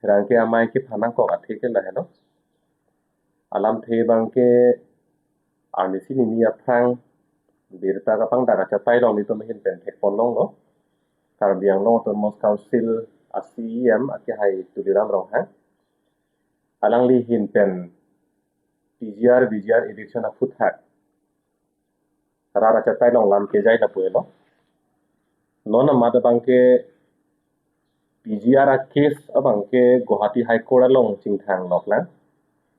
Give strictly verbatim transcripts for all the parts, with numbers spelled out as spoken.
Pherangke amei kephan nangkok athe ke lahelo. Alamthe abangke arnisi hini aphrang birta kapangdak achatai along nelitum ahin pen thekpon longlo. Karbi Anglong Autonomous Council a C E M akehai Tuliram Ronghang, alangli ahin pen P G R V G R eviction aphuthak rat achatai along lam kejai lapu helo. Non amat abangke P G R a case abangke Guwahati High Court along chingthang loklang.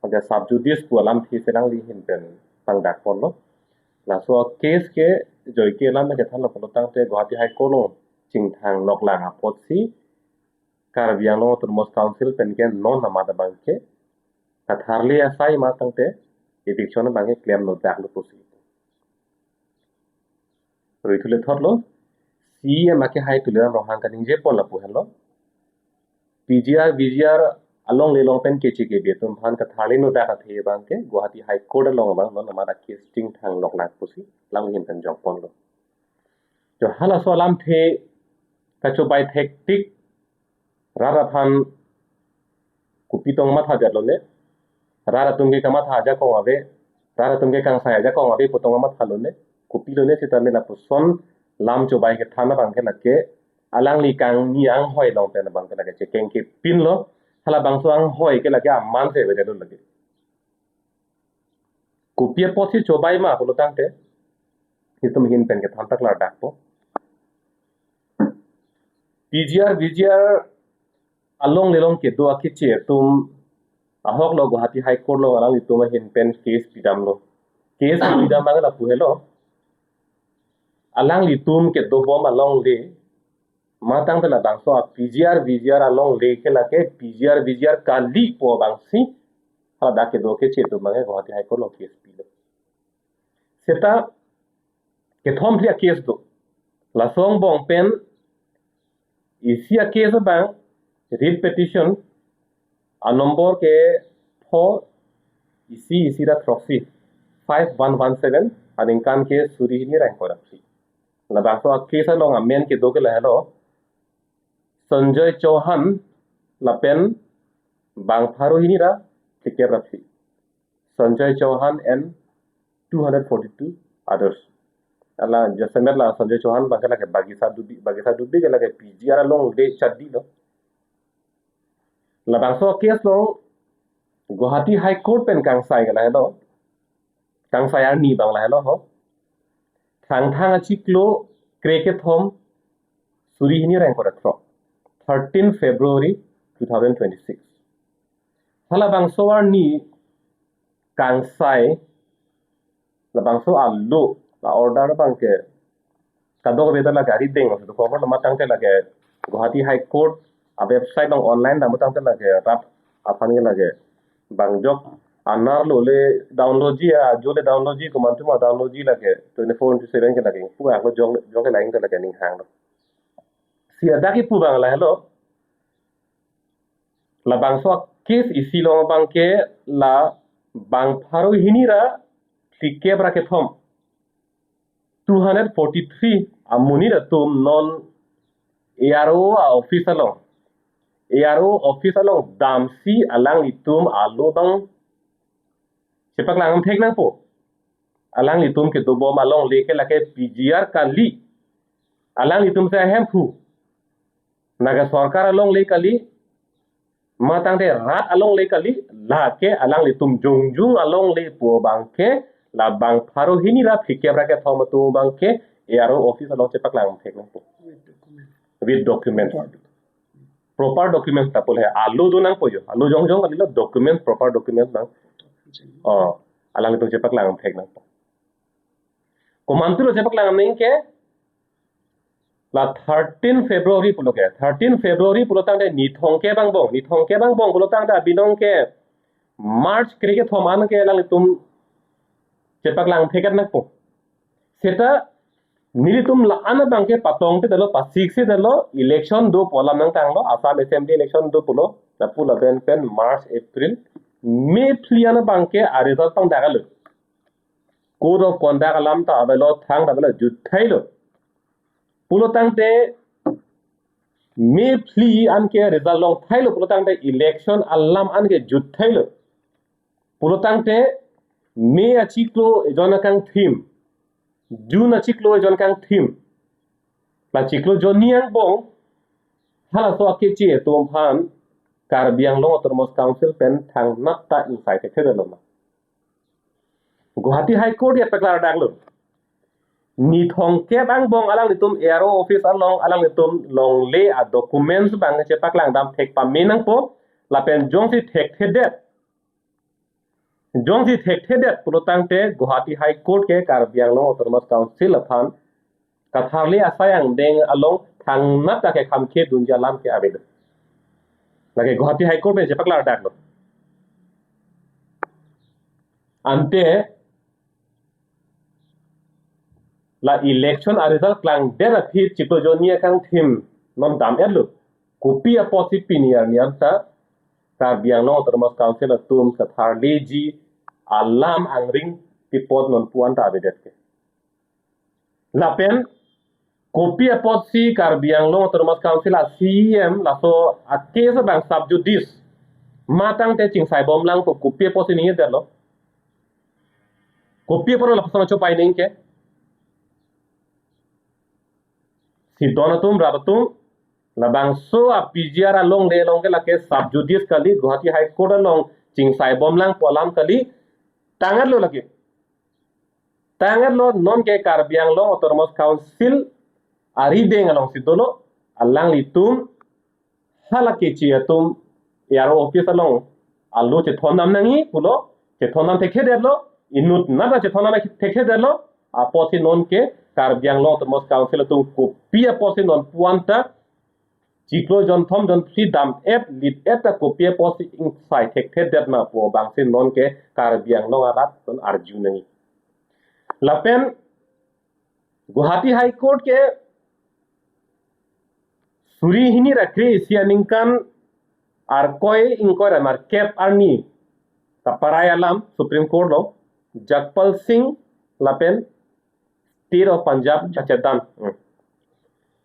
Ante sub judice pu alamthe si alangli ahin pen pangdak ponlo. Laso a case ke joike alam kethanlo pulo tangte Guwahati High Court along chingthang loklang apotsi Karbi Anglong Autonomous Council pen ke non amat abangke katharli asai ma tangte eviction abangke klem nodaklo pusi. Rui thule thotlo, C E M akehai Tuliram Ronghang kaningje pon lapu helo. P G R V G R alongle along pen keche kebe atum aphan katharli nodak athe abangke Guwahati High Court along abang non amat a case chingthang loklang pusi alang ahin pen jok ponlo. Jo halaso alamthe kachobai thektik rat aphan kopi tong matha jat lone. Rat atum ke kamatha ajakong ave. Rat atum ke kangsai ajakong ave pu tong matha lone. Kopi lone seta me lapuson lam chobai kethan abangke lake alangli kangni anghoi along pen abangke lake chekeng kepinlo. Halabangso anghoi ke lake aman se avedetlo lake. Kopi apotsi chobai ma pulo tangte nelitum ahin pen kethan paklardakpo. P G R V G R alongle along kedo akeche atum ahoklo Guwahati High Court along alanglitum ahin pen case pidamlo. Case pidam abang lapu helo. Alanglitum kedobom alongle ma tangte labangso a P G R V G R alongle ke lake P G R V G R kali pu abangsi haladak kedo akeche atum abangke Guwahati High Court along case pilo. Seta kethom phli a case do. Laso angbong pen isi a case abang writ petition a number ke pho isi isi ra throksi, five one one seven, aningkan ke suri hini ra ingkoi ra phli. Labangso a case along amen kedo ke lahelo, Sanjoy Chauhan lapen bang pharo hini ra phlikep ra phli. Sanjoy Chauhan and two hundred forty-two others. Hala jasemet la Sanjoy Chauhan abangke lake Bagisa Dubi, Bagisa Dubi ke lake P G R alongle chadi lo. Labangso case along Guwahati High Court pen kangsai ke lahelo, kangsai arni abang lahelo ho. Thangthang achiklo krekethom suri hini ra ingkoi ra throk, thirteen February two thousand twenty-six. Halabangso arni kangsai labangso alo la order abangke kadokave ta lake arideng lo, khobor lo ma tangte lake Guwahati High Court a website along online dam tangte lake rat aphan ke lake bang jok anerlo le download ji, ajo le download ji, komantu ma download ji lake twenty-four into seven ke lake pu ako jok jok ke lain ke lake ning hanglo. Si adak kipu abang lahelo, labangso a case isi along abangke la bang pharo hini ra phlikep ra kethom, two hundred forty-three amonit atum non A R O a office along, A R O office along damsi alanglitum alo abang chepaklang thek nangpo. Alanglitum kedobom alongle ke lake P G R kali. Alanglitum si ahemphu. Naga sorkar alongle kali, ma tangte rat alongle kali, lake alanglitum jongjung alongle pu abangke, la bang pharo hini ra phlikep ra kethom atum abangke, A R O office along chepaklang thek nangpo. With document. With document. Proper document ta pule alo do nangpo jo. Alo jongjong kalilo, document, proper document nang. Oh, alanglitum chepaklang thek nangpo. Komantu lo chepaklang nangke, la thirteen February pulo ke. Thirteen February pulo tangte nithong kep angbong, nithong kep angbong pulo tangte abinong ke March krekethom an ke alanglitum chepaklang thek nangpo. Seta nelitum la-an abangke patong te dalo, pasik si dalo, election do pu alam nangtanglo, Assam Assembly election do pulo, lapu lapen pen March, April, May phli an abangke a result pangdaklo. Code of conduct alam ta avelo, thang ta avelo, juthailo. Pulo tangte May phli anke result longthailo pulotangte election alam anke jutthailo. Pulotangte May achiklo ejon akangthim, June achiklo ejon akangthim, la chiklo jonni angbong halaso akeche atum aphan Karbi Anglong Autonomous Council pen thangnat ta ingsai thekthedetlo ma. Guwahati High Court ya paklardaklo. Ni thomkep angbong alanglitum A R O office along alanglitum longle a documents abang chepaklangdam thek pame nangpo, lapen jongsi thekthedet, jongsi thekthedet pulotangte Guwahati High Court ke Karbi Anglong Autonomous Council aphan katharli asai angdeng along thangnat ta kekham kedunji alam ke avedet. Lake Guwahati High Court pen chepaklardaklo. Ante la election a result klangdet aphi chiklo jonni akangthim non dam-etlo. Kopi apotsi pini arni anta Karbi Anglong Autonomous Council atum katharliji alam angring pi apot non pu anta avedet ke. Lapen kopi apotsi Karbi Anglong Autonomous Council a C E M laso a case abang sub judice matangte chingsaibomlang pu kopi apotsi ningjedetlo. Kopi apotlo lapuson achopai ningke. Sidon atum, rat atum, labangso a P G R alongle along ke lake sub judice kali, Guwahati High Court along chingsaibomlang pu alam kali, tang-etlo lake. Tang-etlo, nonke Karbi Anglong Autonomous Council arideng alongsi dolo, alanglitum hala keche atum A R O office along alo chethondam nangji pulo, chethondam thekthedetlo, inutnat ta chethondam thekthedetlo, apotsi nonke Karbi Anglong Autonomous Council atum kopi apotsi non pu anta chiklo jonthom jonphli dam-et lit-et ta kopi apotsi ingsai thekthedet ma pu abangsi nonke Karbi Anglong arat non arju nangji. Lapen Guwahati High Court ke suri hini ra kre-isi aningkan Arkoi ingkoi ra nerkep arni kaparai alam Supreme Court along Jagpal Singh lapen State of Punjab kachedan. Hmm.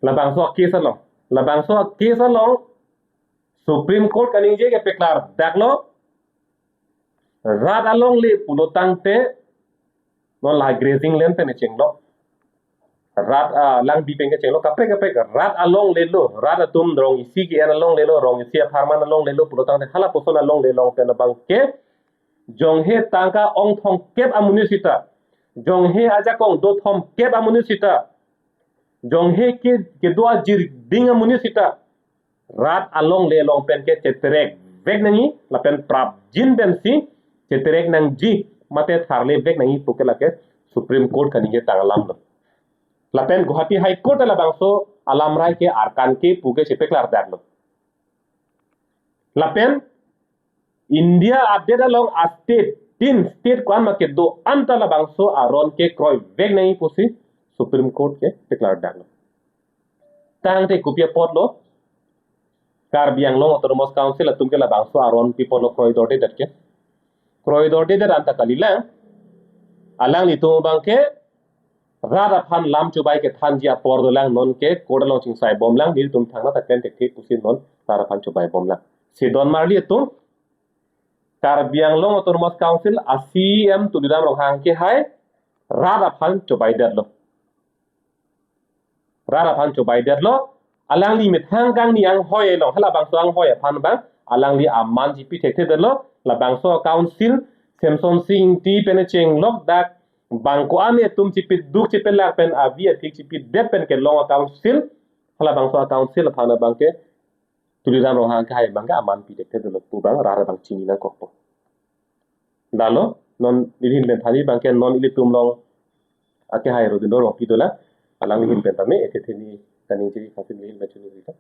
Labangso a case along. Labangso a case along Supreme Court kaningje ke paklardaklo. Rat alongle pulotangte non la grazing land pen chenglo. Rat, ah, langbi pen kechenglo. Kaprek kaprek rat alonglelo. Rat atum rong isi ke-en alonglelo. Rong isi apharman alonglelo. Pulotangte halapuson alongle along pen abangke jonghe tangka ong thomkep amonit sita, jonghe ajakong do thomkep amonit sita, jonghe ke kedo ajirding amonit sita, rat alongle along pen ke cheterek vek nangji, lapen prapjin pensi cheterek nangji, mate tharle vek nangji pu ke lake Supreme Court kaningje tang alamlo. Lapen Guwahati High Court labangso alamrai ke arkan ke pu ke chepaklardaklo. Lapen India adet along a state, tin state ko-an ma kedo anta labangso aron ke kroivek nangji pusi Supreme Court ke paklardaklo. Tangte kopi apotlo Karbi Anglong Autonomous Council atum ke labangso aron pi apotlo kroidordedet ke. Kroidordedet anta kalilang. Alanglitum abangke rat aphan lam chubai kethanji apor dolang, nonke court along chingsaibomlang, nelitum thangnat ta klem thekthe pusi non rat aphan chubaibomlang. Sidon marli atum, Karbi Anglong Autonomous Council a C E M Tuliram Ronghang ke hai rat aphan chubaidetlo. Rat aphan chubaidetlo, alangli methang kangni anghoi along, halabangso anghoi aphan abang alangli aman chipi thekthedetlo, labangso council Semsonsing Ingti pen chenglok dak bang ko-an atum chipiduk chipilak pen avi athik chipidet pen kelong a council, halabangso a council aphan abangke Tuliram Ronghang ke hai abangke aman pi thekthedetlo pu abang rat abang chini nangkokpo. Lalo, non nelihin pen thanji abangke non ilitum along akehai Robindro Rongpi dolang, alangli ahin pen tame, ethe theni kaningje phasin nelihin pen chini rita.